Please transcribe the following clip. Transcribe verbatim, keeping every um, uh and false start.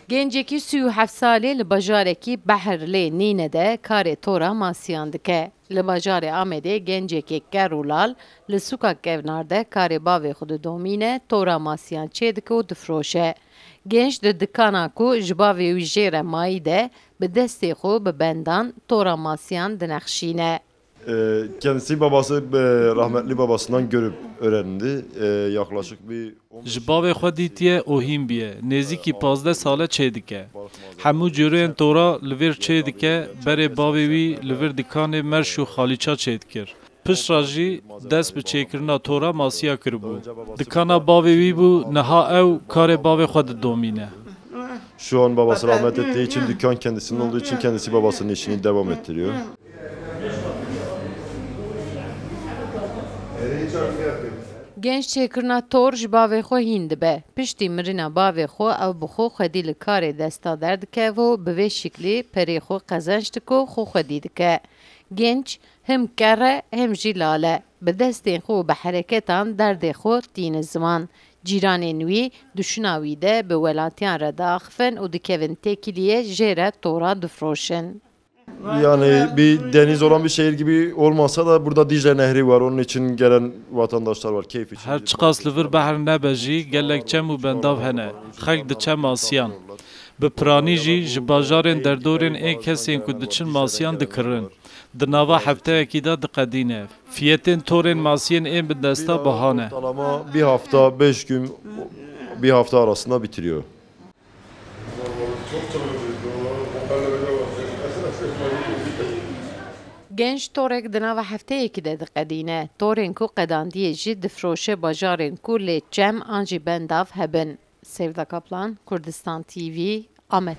Gencekî sî û heft salî li bajarekî Behirlê Nîne de karê tora masiyan dike. Li bajarê Amedê gencekê ker û lal li sûka Kevnar de karê bavê xwe didomîne, tora masiyan çêdike û difiroşe. Genç di dikana ku ji bavê wî jê re mayî de bi destê xwe bi bendan tora masiyan dinexşîne. Ee, kendisi babası, e, rahmetli babasından görüp öğrendi. Ee, yaklaşık bir on beş Ji bavê xwe dîtiye û hîn bûye. Nêzîkî pazdeh sal e çêdike. Hemû cûreyên tora li vir çêdike, berê bavê wî li vir dikanê merş û xalîça çêdikir. Piştre jî dest bi çêkirina tora masiya kiribû. Dikana bavê wî bû, niha ew karê bavê xwe didomîne. Şu an babası rahmet ettiği için, dükkan kendisinin olduğu için kendisi babasının işini devam ettiriyor. Genç çêkirina tor ji bavê xwe hîn dibe. Piştî mirina bavê xwe ew bi xwe xwedî li karê desta derdikeve û bi vê şiklî perê xwe qezenc dike û xwe xwedî dike. Genç him ker e, him jî lal e. Bi destên xwe û bi hereketan derdê xwe tîne ziman. Cîranên wî di şûna wî de bi welatiyan re diaxifin û dikevin têkiliyê, jê re tora difiroşin. Yani bir deniz olan bir şehir gibi olmasa da burada Dicle Nehri var. Onun için gelen vatandaşlar var. Keyif için. Her çiqas li vir behr nebe jî gelek çem û bendav hene. Xelk diçe masiyan. Bi piranî jî ji bajarên derdorên ên kesên ku diçin masiyan dikirin. Di nava hefteyekî de diqedîne. Fiyetên torên masiyên ên bi desta biha ne. Ortalama bir hafta, beş gün, bir hafta arasında bitiriyor. Genç torek di nava hefteyekî de diqedîne. Torên ku qedandiyê jî difiroşe bajarên ku lê çem an jî bendav hebin. Sevda Kaplan, Kurdistan T V, Amed.